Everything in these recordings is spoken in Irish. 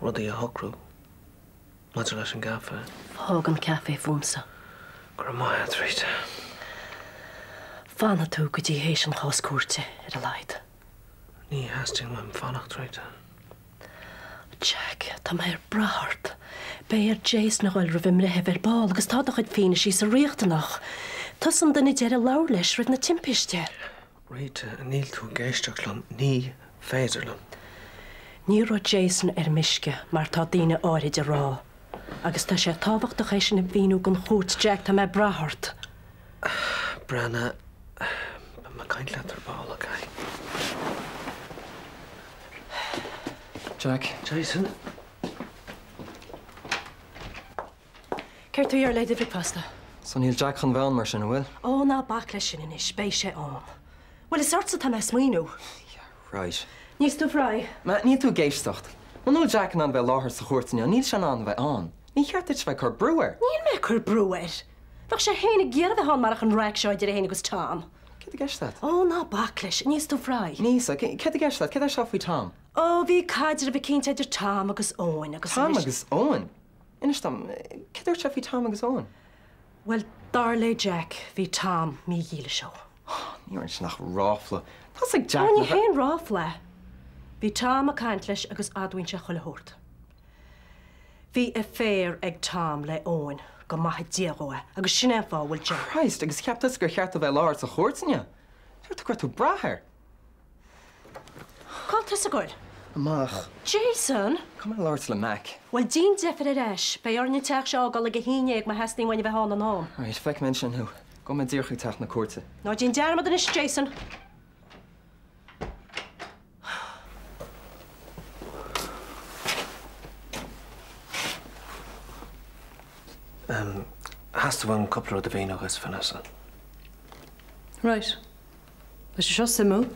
Rudaí a shocrú maidir leis an gcaife. Fág an caife fúmsa. Go raibh maith agat, Rita. Fanfaidh tú go dtí théis an chás cúirte, ar a laghad. Ní theastaíonn uaim fanacht, Rita. Jack, tá mé ag brath ort. Beidh ar Jason a ghoil roimh an mbreitheamh ar ball agus tá do chuid fianaise riachtanach. Tusa an duine deiridh a labhair leis roimh na timpiste. Rita, níl tú ag éisteacht liom. Ní féidir liom. Ní raibh Jason ar meisce, mar tá daoine áirid a rá. Agus tá sé tábhachtach é sin a mhíniú don chúirt, Jack, tá mé ag brath ort. Breathnaigh, beidh mé ag caint leat ar ball, ok? Jack. Jason. Céard tú a iarraidh le do bhricfeasta? So níl Jack chun bheith ann mar sin, an bhfuil? Ó, ná bac leis sin anois, beidh sé ann. Bhuel, is ortsa atá mé ag smaoineamh. Yeah, right. Níos tú fry. Ma, níl tú ag éisteacht. Muna bhfuil Jack in ann bheith i láthair sa chúirt inniu, níl sé in ann bheith ann. Ní cheart duit bheith ag cur brú air. Níl mé ag cur brú air. Bheadh sé féin ag iarraidh bheith ann marach an raic seo idir é féin agus Tom. Céard i gceist leat? Ó, ná bac leis, níos tú fry. Níos, céard i gceist leat? Céard é seo faoi Tom? Ó, bhí caidreamh eicínt idir Tom agus Eoin agus anois. Tom agus Eoin? Inis dom, céard a dúirt sé faoi Tom agus Eoin? Bhuel, dar le Jack, bhí Tom mídhílis dó. Ní raibh ansin ach ráfla. Tá's ag Jack Ó, ní haon ráfla é. Bhí Tom ag caint leis agus admhaíonn sé chuile shórt. Bhí affair ag Tom le Eoin, go maithe Dia dhó é, agus sin é an fáth a bhfuil Jack. Christ, agus cheap tusa gur cheart dó bheith i láthair sa chúirt inniu? Dúirt tú go raibh tú ag brath air. Cá bhfuil tusa ag goil? Amach. Jason! Caithfidh mé labhairt le Mac. Bhuel, déan deifir ar ais. Beidh orainn an teach seo a fhágáil ag a haon dhéag má theastaíonn uainn a bheith ann in am. Right, feicfidh mé ansin thú. Gabhfaidh mé díreach chuig teach na cúirte. Ná déan dearmad anois, Jason! Theastaigh uaim cúpla rud a mhíniú dhuit, Vanessa. Right. Tá sé seo suimiúil.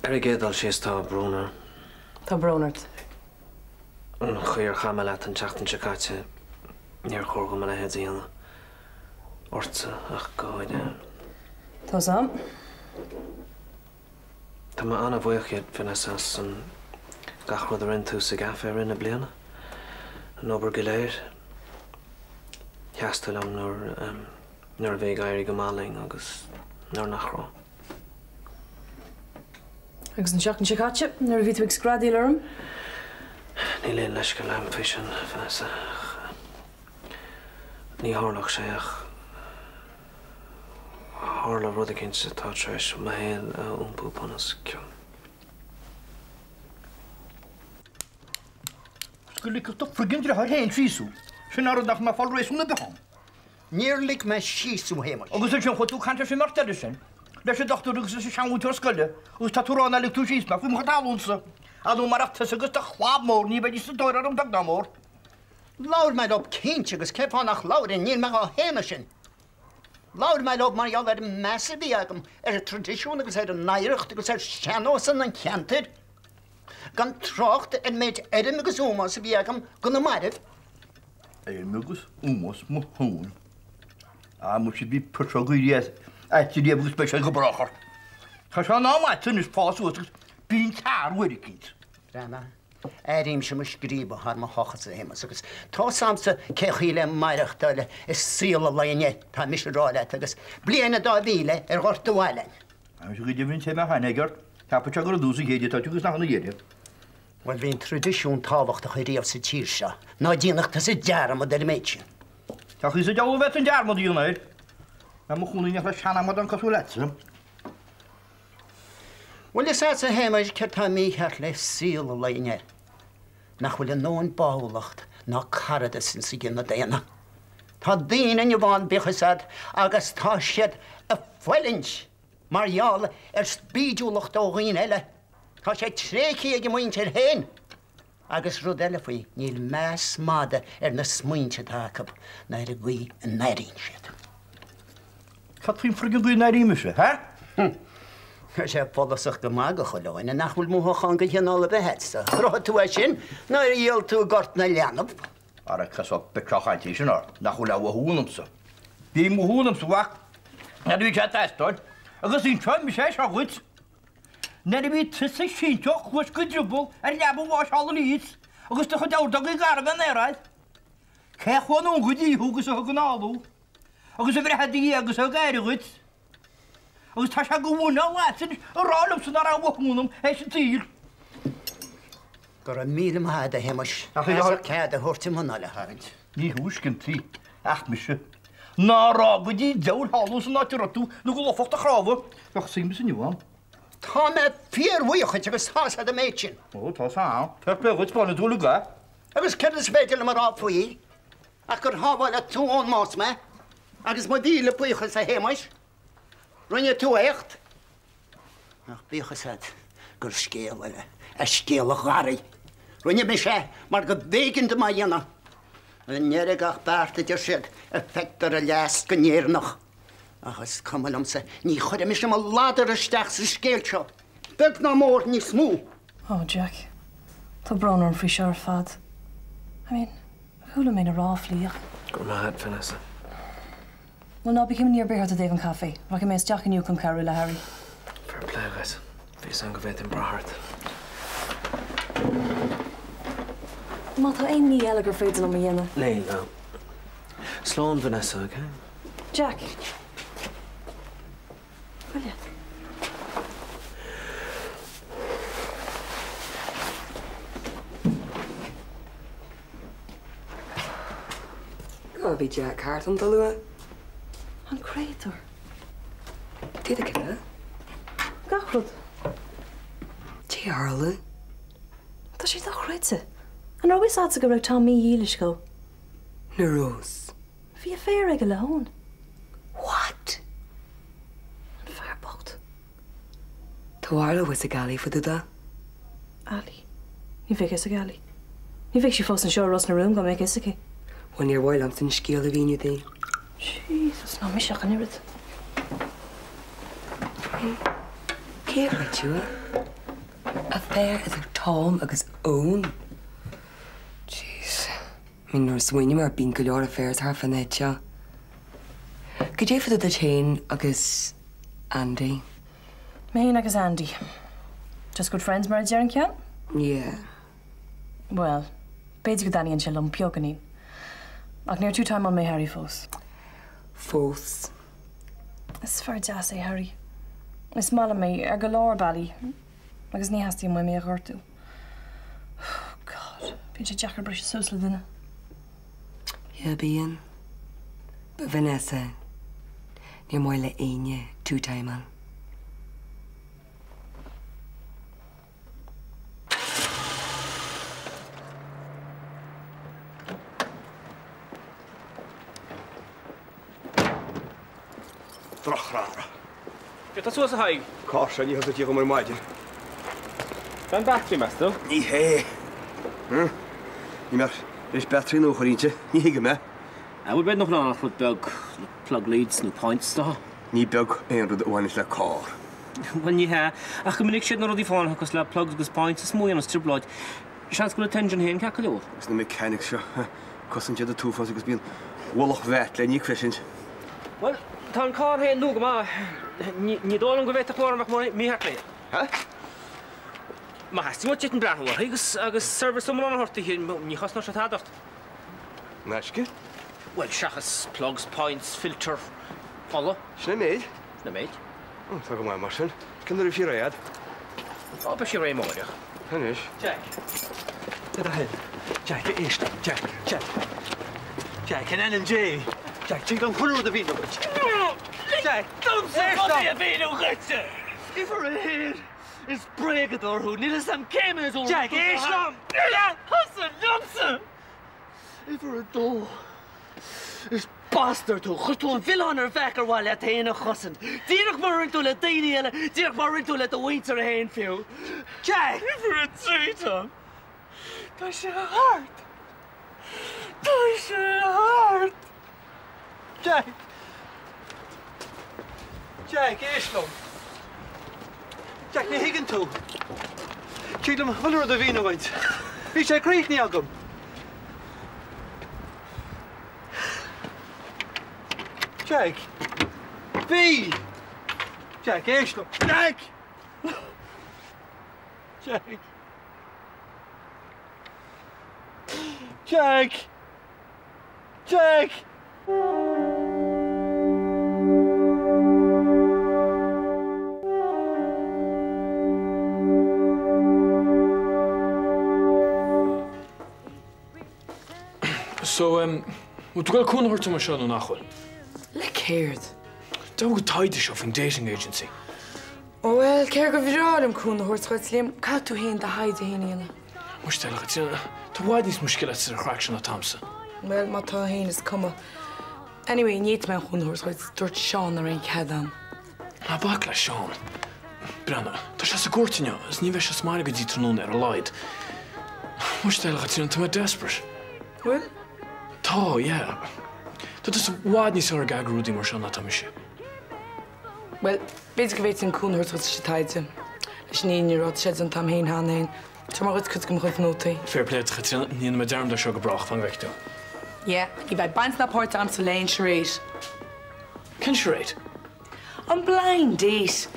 Ar an gcéad dul síos, tá brón orm. Tá brón ort. An chaoi ar chaith mé leat an tseachtain seo caite, níor chóir dom a leithéid a dhéanamh. Ortsa ach go háirithe. Tá's a'm. Tá mé an-bhuíoch díot, Vanessa, as an gach rud a rinne tú sa gcaife i rith na bliana. An obair go léir. Sheas tú liom nuair, nuair a bhí ag éirí go maith linn agus nuair nach raibh. Agus an tseachtain seo caite, nuair a bhí tú ag screadaíl orm? Níl aon leithscéal agam faoi sin, Vanessa, ach ní tharlódh sé ach. Tharla rud eicínt atá tar éis mo shaol a iompú bunoscionn. 'S go ligfeadh do friggin' deartháir féin síos thú. Sin an rud nach mbeifeá réasún ar bith ann. Níor lig mé síos thú, a Shéamais. Agus ansin chuaigh tú ag caint leis an mbeirt eile sin, leis an dochtúir agus leis an seanmhúinteoir scoile, agus tá tú ag rá nár lig tú síos mé faoi mo chuid talúnsa. Á nó marach tusa agus do chlab mór ní bheidís sa tóir orm beag ná mór. Labhair mé leo cinnte agus cén fáth nach labhrainn, níl mé dhá shéanadh sin. Labhair mé leo mar gheall ar an meas a bhí agam ar an traidisiún agus ar an oidhreacht agus ar shean-nósanna an cheantair, gan trácht ar an méid urraim agus ómós a bhí agam do na mairbh. Urraim agus ómós mo thóin. Á, muise bhí piseog ag éirí as ariamh agus beidh sé go brách ort. Tá sé in am agat anois fás suas agus bí an fear uair eicínt. Breathnaigh. Airímse mo scríobadh thar mo thochas, a Shéamais, agus tá's a'msa cé chaoi le maireachtáil i saol an lae inniu, tá mise ag rá leat, agus bliain an dá mhíle ar ghort an bhaile. Tá mise go deimhin cé mbeadh aithne aige ort, ceapfadh sé gur i dtús an chéid atá tú agus nach ina dheireadh. Bhuel, bhí an traidisiún tábhachtach ariamh sa tír seo, ná déanadh tusa dearmad ar an méid sin. Tá chaoi sa diabhal a bheith an dearmad a dhéanamh air. Mé mo chónaí nach raibh seanamadán cosúil leatsa. Bhfuil fhios a'dsa, a Shéamais, céard tá mícheart le saol an lae inniu? Nach bhfuil a ndóthain báúlacht ná caradas insa gcine daonna. Tá daoine inniu ann, bíodh fhios a'd, agus tá siad ag fulaingt mar gheall ar spídiúlacht ó dhaoine eile. Tá sé tréigthe ag a muintir féin. Agus rud eile faoi, níl meas mada ar na smaointe atá acu ná ar an gcaoi a n-airíonn siad. Cad faoin friggin gcaoi a n-airím mise, ha? Tá sé follasach go maith do chuile dhuine nach bhfuil mothúchán de chineál ar bith agatsa. Chruthaigh tú é sin nuair a dhíol tú Gort na Leanbh. Ara, cosúil bitseach aint é sin ort, nach bhfuil a mhothú ionamsa. Bhí mathúna agamsa, a mhac, nuair a bhí sé ag teastáil, agus inseoidh mise é seo dhuit. Nuair a bhí tusa sínte ó chluais go drioball ar leaba an bháis thall i Leeds agus do chuid ordógaí garbh fén aer a'd, cé a chuaigh anonn go dtí thú agus a thug anall thú, agus a bhraith i do dhiaidh agus a thug aire dhuit? Agus tá sé de mhuineál a'dsa anois a rá liomsa ná raibh mathúna a'm théis an tsaoil. Go raibh míle maith a'd, a Shéamais, as cead a thabhairt dom m'anáil a tharraingt. Ní thú is ciontaí, ach mise. Nár fhága Dia diabhal thall thú san áit a raibh tú nó go lobhfadh do chnámha. Bheadh suim as inniu ann. Tá mé fíorbhuíoch dhuit agus tá's a'd an méid sin. Ó, tá's a'm. Fair play dhuit, baineann tú uilig é. Agus céard is féidir liom a rá faoi ach gur shábháil tú ón mbás mé agus mo mhíle buíochas a Shéamais. Rinne tú éacht. Ach bíodh fhios a'd gur scéal eile é scéal an gharraí. Rinne mise é mar go mb'éigean dom é a dhéanamh. I ndeireadh gach beart, a deir siad, a feictear a leas go nDéireanach. Ach is cuma liomsa, ní chuirfidh mise mo ladar isteach sa scéal seo, beag ná mór níos mó. Oh, Jack, tá brón orm faoi seo ar fad. I mean, chuala mé na ráflaí ach. Go raibh maith agat, Vanessa. Bhuel, ná bí imní ar bith ort i dtaobh an caife. Rachaidh mé isteach inniu chun cabhrú le Harry. Fair play dhuit. Bhí fhios agam go bhféadfainn brath ort. Má tá aon ní eile gur féidir liom a dhéanamh. Níl, no. Slán, Vanessa, ok? Jack. Buile. Ó, bhí Jack thart an luath. An créatúr. Cad é cad Gach rud. Cad é a tharla. Tá sé dochreidte. An raibh fhios a'dsa go raibh Tom mídhílis dhó? Na Rós. Bhí affair aige le hEoin. What? An fear bocht. Tá a fhios ag Ali fá dtaobh de. Ali? Ní bheidh fhios ag Ali. Ní bheadh sí fós anseo i Ros na Rún dá mbeadh fhios aici. Bhuel, níor mhaith liomsa an scéal a mhíniú di. Jesus, ná mise ach an oiread. Cé a chreidfeadh é? Affair idir Tom agus Eoin. Jeez. I mean, nuair a smaoiním air, bíonn go leor affairs thart fán áit seo. Cad é fá dtaobh duit féin agus Andy? Mé féin agus Andy. Just good friends mar a deir an ceann? Yeah. Bhuel, b'fhéidir go dtaitníonn sé liom beagáinín. Ach níor two-timeáil mé Harry fós. Fós. Is fear deas é Harry. Is maith liom é ar go leor bealaí. Agus ní theastaíonn uaim é a ghortú. Oh God, bíonn sé deacair briseadh suas le duine. Yeah, bíonn. But Vanessa, níor mhaith le éinne two-timeáil. Drochfhreagra. Cad tá suas a Thaidhg? Carr seo ní thusa díobh ar maidin. An battery, meas tú? Ní hé. Ní mbeadh leis battery nua a chur inti. Ní thuigim é. An bhfuil b'fhéidir nach bhfuil ann ach rud beag, plug leads nó points do. Ní beag aon rud a bhaineas le carr. Bhuel, ní hea, ach go minic siad na rudaí fánacha cosúil le plugs agus points is mó a dhéanas trioblóid. Seans go bhfuil an t-engine féin ceart go leor. Agus na mechanics seo, cosaint iad an t-uafás agus bíonn ualach vat le n-íoc freisin. Bhuel, tá an carr féin nua go maith. Ní dóigh liom go bhféadfadh mórán a bheith mícheart léi. Ha? Má theastaíonn uait d'fhéadfainn breathnú uirthi agus agus service iomlán a thabhairt di, ní chosnódh sé tada ort. In aisce? Bhuel, seachas plugs, points, filter, ola. Sin é an méid? Sin é an méid. Ó, tá go maith mar sin. Cén uair a bheidh sí réidh a'd? Ó, beidh sí réidh amáireach. Anois. Jack. Le do thoil. Jack, éist liom. Jack, Jack. Jack, in ainm Dé. Jack, tig liom chuile rud a mhíniú duit. Jack, Domsa rudaí a mhíniú dhuitse! Uimhir a haon, is bréagadóir thú, níl fhios a'm cé mhéad uair Jack, éist liom! Thusa liomsa! Uimhir a dó. Is bastard tú! Chuir tú an milleán ar mhac ar mhaith leat féin a chosaint. Díreach mar a rinne tú le daoine eile, díreach mar a rinne tú le do mhuintir féin fiú. Jack! Uimhir a trí, Tom. Tá sé thart. Tá sé thart! Jack! Jack, éist liom. Jack, ní thuigeann tú. Tig liom chuile rud a mhíniú duit. Bhí sé críochnaithe agam. Jack! Bhí! Jack, éist liom. Jack! Jack! Jack! Jack! So, um, bhfuil tú ag dul cúnamh a thabhairt dom anseo nó nach bhfuil? Le céard? Deabhal go taighde seo faoin dating agency. Ó bhuel, cé gur bhreá liom cúnamh a thabhairt dhuit, Liam, caithfidh tú féin do thaighde féin a dhéanamh. Muise, a Chaitríona, tá i bhfad níos mó scil agatsa ar an chraic seo ná atáimse. Bhuel, má tá féin, is cuma. Anyway, ní fhéadfaidh mé aon chúnamh a thabhairt dhuit, dúirt Seán nach raibh aon chead a'm. Ná bac le Seán. Breathnaigh, tá sé sa gcúirt inniu agus ní bheidh sé sa mbaile go dtí tráthnóna ar a laghad. Muise, a Chaitríona, tá mé desperate. Bhfuil? Tá, yeah. Tá tusa i bhfad níos fearr ag eagrú rudaí mar seo ná atá mise. Bhuel, b'fhéidir go bhféadfainn cúnamh a thabhairt dhuit leis an taighde. Leis an fhírinne a rá, tá sé déanta a'm féin cheana féin. Tabharfaidh mé dhuit cuid de mo chuid nótaí. Fair play duit, a Chaitríona, ní dhéanfaidh mé dearmad air seo go brách, fan go bhfeicfidh tú. Yeah, ní bheidh baint ná páirt a'msa le haon charade. Cén charade? An blind date!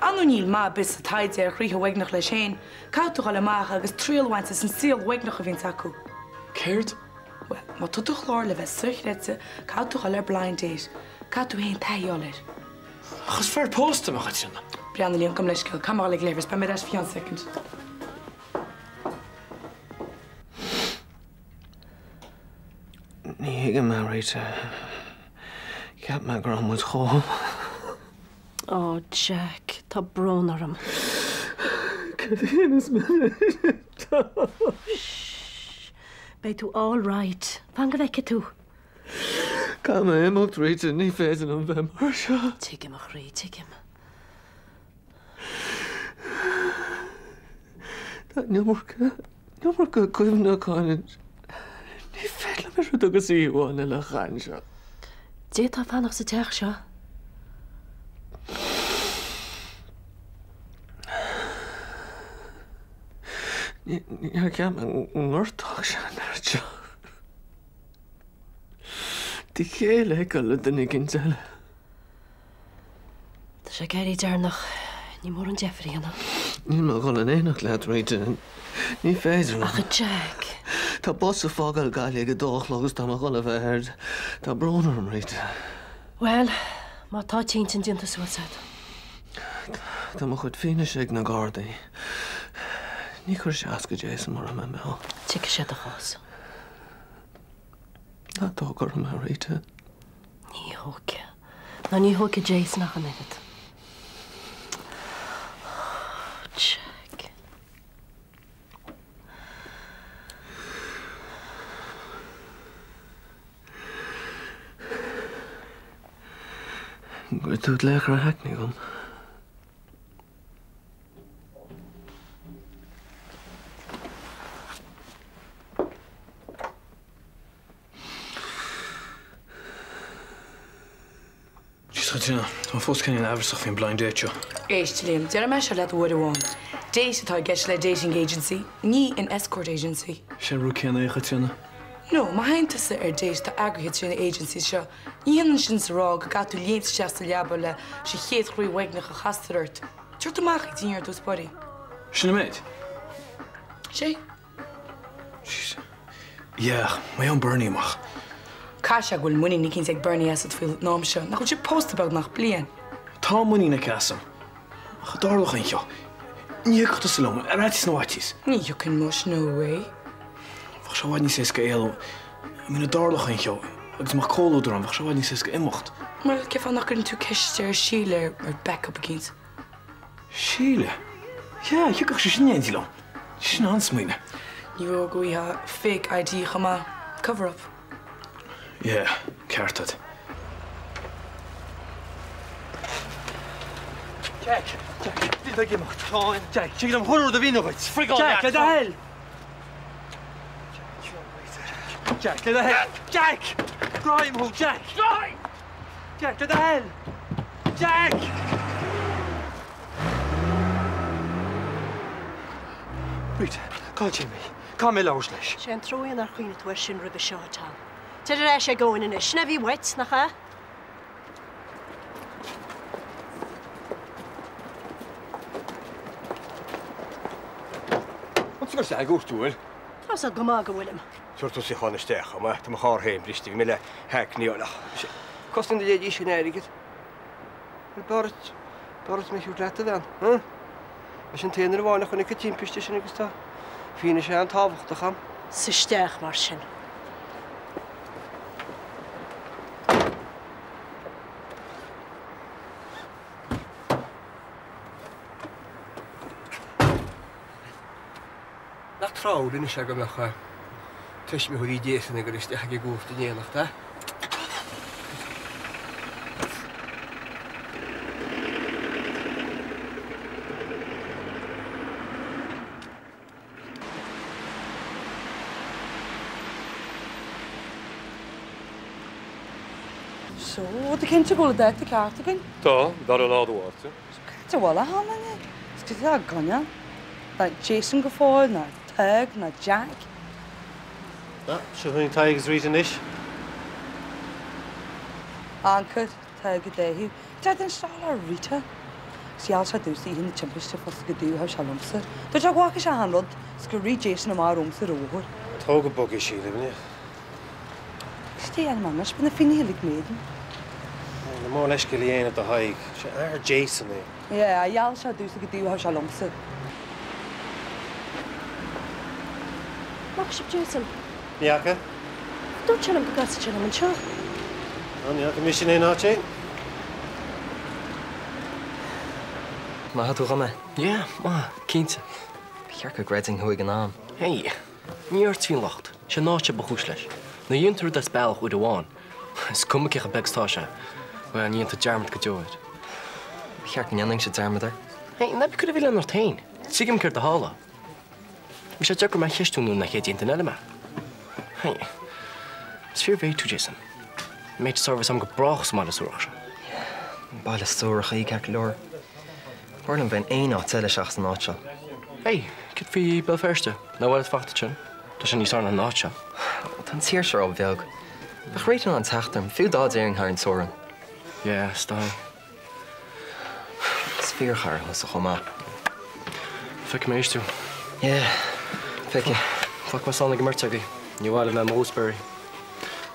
Ar ndóigh níl maith ar bith sa taighde ar chroíthe uaigneach leis féin, caithfidh tú dhul amach agus triail a bhaint as an saol uaigneach a bhíonns acu. Céard? Bhuel, má tá do chlár le bheith sochreidte, caithfidh tú dhul ar blind date. Caithfidh tú féin taithí a fháil air. Ach is fear pósta mé, a Chaitríona. Breathnaigh Liam, gabh mo leithscéal, caithfidh mé dhul ag leithreas, beidh mé ar ais faoi cheann soicind. Ní thuigim é, Rita. Cheap mé go raibh muid chomh. Ó, Jack, tá brón orm. Cad a dhéanfas mé anois? Shh. Beidh tú all right. Fan go bhfeicfidh tú. Caithfidh mé imeacht, Rita, ní féidir liom bheith mar seo. Tuigim, a chroí, tuigim. Tá an iomarca, an iomarca cuimhneacháin. Ní féidir liom oiread agus oíche amháin eile a chaitheamh anseo. D'fhéadfá fanacht sa teach seo. Níor cheap mé go ngortódh sé an oiread seo. Do chéile a fheiceáil le duine éicint eile. Tá sé ag éirí deireanach. Ní mór an deifir a dhéanamh. Níl mé ag dul in éineacht leat, Rita. Ní féidir liom. Ach a Jack. Tá bus ag fágáil Gaillimh ag a dó a chlog agus tá mé ag dul a bheith air. Tá brón orm, Rita. Bhuel, má tá t'intinn déanta suas agat. Tá mo chuid fianaise ag na Gardaí. Ní chuirfidh sé as go Jason mura mbeidh mé ann. Tuigfidh sé do chás. Ná tóg orm é, Rita. Ní thógfaidh. Ná ní thógfaidh Jason ach an oiread. Oh, Jack. An gcuirfidh tú glaoch ar Hackney dhom? Jeez, Caitríona, tá mé fós cineál amhrasach faoin blind date seo. Éist, Liam, déarfaidh mé seo leat uair amháin. Date atá i gceist le dating agency, ní an escort agency. Sé an rud céanna é, a Chaitríona. No, má théann tusa ar date atá eagraithe trí na agencies seo, ní hionann sin is a rá go gcaithfidh tú léimt isteach sa leaba leis an chéad chroí uaigneach a chastar ort. Tabhair amach ag dinnéar ar dtús báire. Sin an méid? Sé. Jeez. Yeah, ach má gheobhann Bernie amach. Caithfidh sé go bhfuil muinín eicínt ag Bernie asat faoin am seo, nach bhfuil sibh pósta beagnach bliain? Tá muinín aici asam. Ach dá dtarlódh aon cheo, ní thiocfadh tusa liom, ar fhaitíos na bhfaitíos. Ní thiocfainn muis, no way. Bheadh sé i bhfad níos éasca éalú. I mean, dá dtarlódh aon cheo, agus dá mbeadh comhluadar ann, bheadh sé i bhfad níos éasca imeacht. Bhuel, cén fáth nach gcuireann tú ceist ar Síle ar backup eicínt? Síle? Yeah, thiocfadh sise in éindí liom. Sin an-smaoineamh. Ní ró go bhfaighfeá fake ID chomh maith. Cover up. Yeah, ceart agat. Jack! Jack, níl tú ag imeacht. Táim. Jack, tig liom chuile rud a mhíniú dhuit. Frigáil Jack, leat, le do thoil! Jack, le do thoil! Jack! Gráim thú, Jack! Jack, le do thoil! Jack! Rita, cá bhfuil Jimmy? Caithfidh mé labhairt leis. Sé an trua nár chuimhnigh tú air sin roimhe seo, a Tom. Téir ar ais ag Eoin anois. Sin é a bhí uait, nach ea? Tá tú i gcúirt, an bhfuil? Tá 's agat go maith go bhfuilim. Tabhair tú suíochán isteach chomh maith. Tá mo charr féin briste, bhí mé le haicní a fháil ach. Cosnaíonn na leithéidí sin airgead. Bhuel, b'fhearr duit, b'fhearr duit mé a thabhairt leat, a bhean, huh? Mise an t-aon duine amháin a chonaic an timpiste sin agus tá fianaise an-tábhachtach agam. Suigh isteach mar sin. Nach tráthúil anois é go mbeadh tuismitheoirí Jason ag dul isteach ag an gcúirt in éineacht, eh? So, tá cinnte go bhfuil an dáta ceart againn? Tá, dara lá de Mhárta. So cad a bhfuil a tháinig? Is cad atá againne? Ná Jason go fóill, ná Tadhg, ná Jack. Ah, seo chugainn Tadhg agus Rita anois. Ancaire, Tadhg i dTaobh. Dead an seo le Rita. Is gheall sé domhsa oíche na timpiste fosta go dtaobhfadh sé liomsa. Dúirt sé go bhfaca sé achan rud is gur rith Jason amach romhamsa ar an bhóthar. Tóg go bog é, sílim, inniu. Cad é a dhéanfaidh mé anois? Beidh na finnéithe uilig m'éadan. Ní mór leithscéal a dhéanamh do Thadhg. Sé athair Jason é. Yeah, gheall sé domhsa go dtaobhfadh sé liomsa. An bhfaca sibh Jason? Ní fhaca. Dúirt sé liom go gcasfadh sé liom anseo. Á, ní fhaca mise in aon áit é. Maith tú dhom é. Yeah, maith, cinnte. Ba cheart go gcreidfinn thú ag an am. Hey, ní ort a bhí an locht. Sé an áit seo ba chúis leis. Nuair a dhéantar rud as bealach uair amháin, is cuma cé chomh beag is atá sé, bhuel, ní dhéantar dearmad go deo air. Ba cheart go ndéanfainnse dearmad air. Hey, ná bí ag cur an mhilleáin ort féin. Tuigim céard a tharla. Bhí sé deacair mé a cheistiú nuair nach é aon duine eile mé. Hey, is fíormhéid tú, Jason. An méid is fearr a bheas agam go brách sa mbaile suarach seo. Baile suarach é, ceart go leor. B'fhearr liom bheith in aon áit eile seachas an áit seo. Hey, céard faoi Béal Feirste? Nach bhfuil fachta ansin? Tá sé níos fearr ná an áit seo. Tá an tír seo róbheag. Bheadh Rita in ann teacht orm, fiú dá dtéinn thar an teorainn. Yeah, is dóigh. Is fíorchara thusa chomh maith. Feicfidh mé arís tú. Yeah, feicfidh. Fágfaidh mé slán ag an mbeirt agaibh. Ní mhaith liom bheith i mo gooseberry.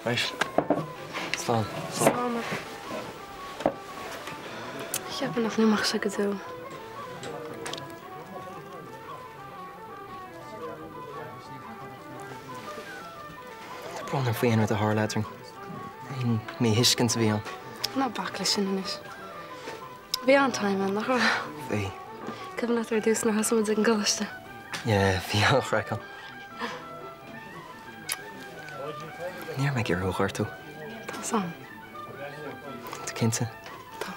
Right. Slán. Slán. Cheapfainn nach n-imeodh sé go deo. Tá brón orm faoi aon rud a tharla eadrainn. Aon míthuiscint a bhí ann. Ná bac leis sin anois. Bhí an-time ann, nach raibh? Bhí. Cuimhin leat ar dtús nuair a thosaigh muid ag an gcoláiste? Yeah, bhí an-chraic ann. Ní raibh mé ag iarraidh thú a ghortú. Tá 's a'm. Tú cinnte? Tá.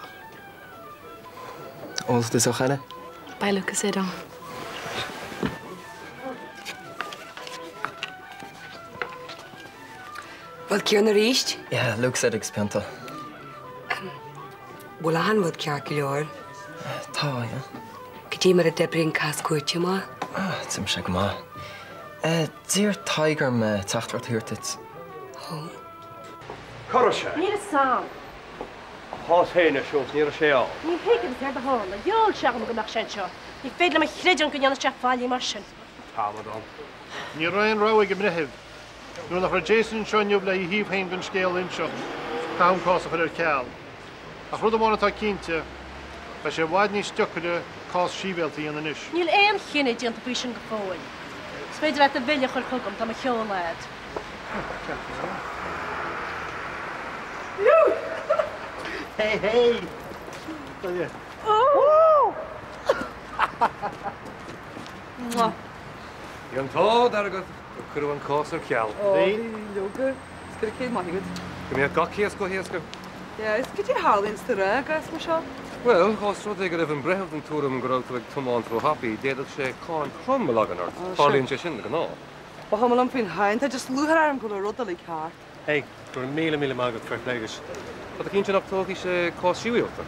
Ólfaidh tú deoch eile? Beidh Lucozade ann. Bhfuil Ciarán arís? Yeah, Lucozade agus pionta. Bhfuil achan rud ceart go leor? Tá, yeah. Cad é mar a d'oibrigh an cás cúirte amach? Ah, d'imigh sé go maith. Eh, d'iarr Tadhg orm teachtaireacht a thabhairt duit. Ó. Cá raibh sé? Níl fhios a'm. A chás féin ar siúl, ní raibh sé ann. Ní thuigim céard a tharla. Gheall sé dhom go mbeadh sé anseo. Ní féidir liom a chreidiúint go ndéanfadh sé faillí mar sin. T-amadán. Ní raibh aon rogha ag an mbreitheamh. Nuair nach raibh Jason anseo inniu le a thaobh féin den scéal a inseacht, caitheadh an cás a chur ar ceal. Ach rud amháin atá cinnte, beidh sé i bhfad níos deocaire cás sibhialta a dhéanamh anois. Níl aon chinneadh déanta faoi sin go fóill. Is féidir leat do bhille a chur chugam, tá mo sheoladh a'd. Hey hey! Bhí an t-ádh dearg ort gur cuireadh an cás ar ceal. Ó, bhí, leoga. Is go raibh céad maith agat. Go mbeadh gach éasca go héasca. Yeah, is cad é a tharlaíonn sa rá i gcás mar seo? Bhuel, ós rud é go raibh an breitheamh den tuairim go raibh tú ag tiomáint róthapaidh, d'fhéadfadh sé cáin throm a leagan ort. Tarlaíonn sé sin de ghnáth. Ba chuma liom faoin cháin, tá just lúcháir orm go bhfuil an rud uilig thart. Hey, go raibh míle míle maith agat, fair play duit. Tá tú cinnte nach dtógfaidh sé cás sibhialta?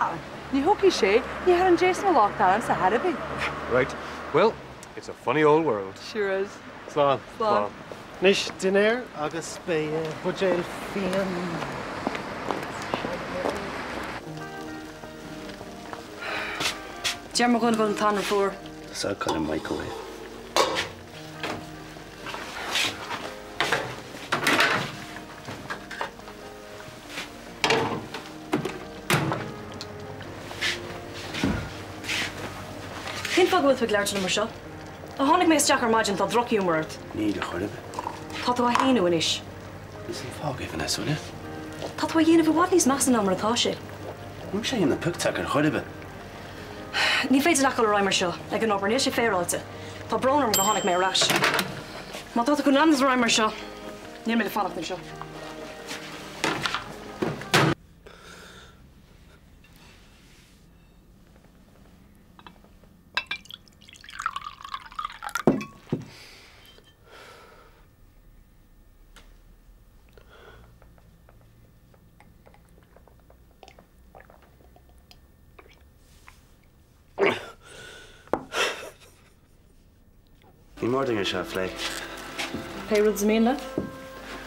Ah, ní thógfaidh sé, ní chuireann Jason an locht ormsa ar chor ar bith. Right, well, it's a funny old world. Sure is. Slán. Slán. Anois, dinnéar agus beidh buidéal fíon. Deir mo dhuine go bhfuil an t-anraith fuar. Tá sé curtha i microwave. Cén fáth go bhfuil tú ag labhairt liom mar seo? Ó tháinig mé isteach ar maidin tá drochghiúmar ort. Níl ar chor ar bith. Tá tú á shéanadh anois. Listen, fág é, Vanessa, will you? Tá tú á dhéanamh i bhfad níos measa ná mar atá sé. Níl mise á dhéanamh pioc tac ar chor ar bith. Ní féidir leat dul ar aghaidh mar seo ag an obair, níl sé féaráilte. Tá brón orm gur tháinig mé ar ais. Má tá tú chun leanúint ar aghaidh mar seo, níl mé le fanacht anseo. Ní mór dúinn é seo a phlé. Pé rud is mian leat.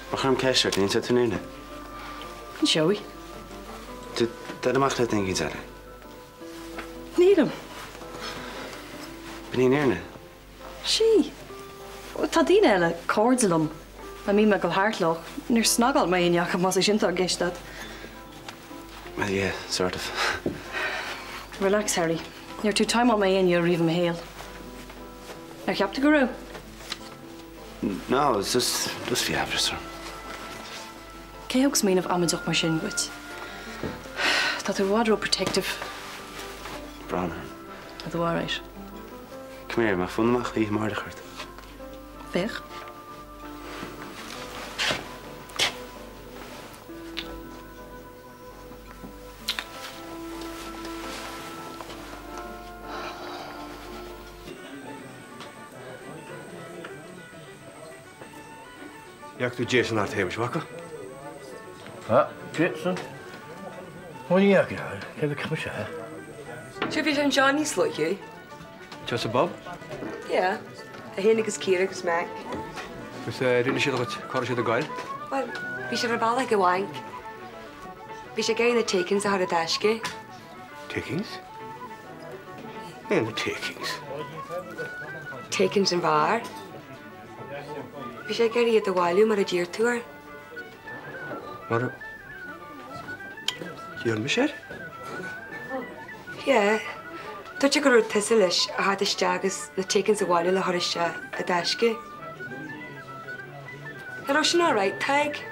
Má chuirim ceist ort, an inseoidh tú an fhírinne? Inseoidh. Tú ag dul amach le duine éicint eile? Nílim. B'in í an fhírinne. Sea. Tá daoine eile, cairde liom, a mbím ag dul thart leo. Níor snagáil mé éinne acu, más é sin atá i gceist agat. Well, yeah, sort of. Relax, Harry. Níor two timeáil mé éinne riamh i mo shaol. Ar cheap tú go raibh? No, it's just, just bhí aimhreas orm. Cé thug smaoineamh amaideach mar sin dhuit? Tá tú i bhfad ró-protective. Brón orm. Tá tú alright. Come here, mbeadh fonn amach oíche amárach ort? Bheadh. Fhaca tú Jason thart Shéamais, an bhfaca? Ah, Jason? Ó ní fhaca, cé bhí cuma sé? Sure bhí sé anseo níos luaithe. Anseo sa bpub? Yeah, é féin agus Ciara agus Mac. Agus ar inis siad dhuit cá raibh siad ag goil? Bhuel, bhí siad ar a bealach ag an bhanc. Bhí sé ag iarraidh na takings a chur i dtaisce. Takings? Cén na takings? Takings an bheáir. Bhí sé ag iarraidh iad a bhailiú mar a d'iarr tú air. Mar a d'iarr mise air? Yeah. Dúirt sé go raibh tusa leis a theacht isteach agus na takings a bhailiú le chur isteach i dtaisce. An raibh sin alright, Tadhg?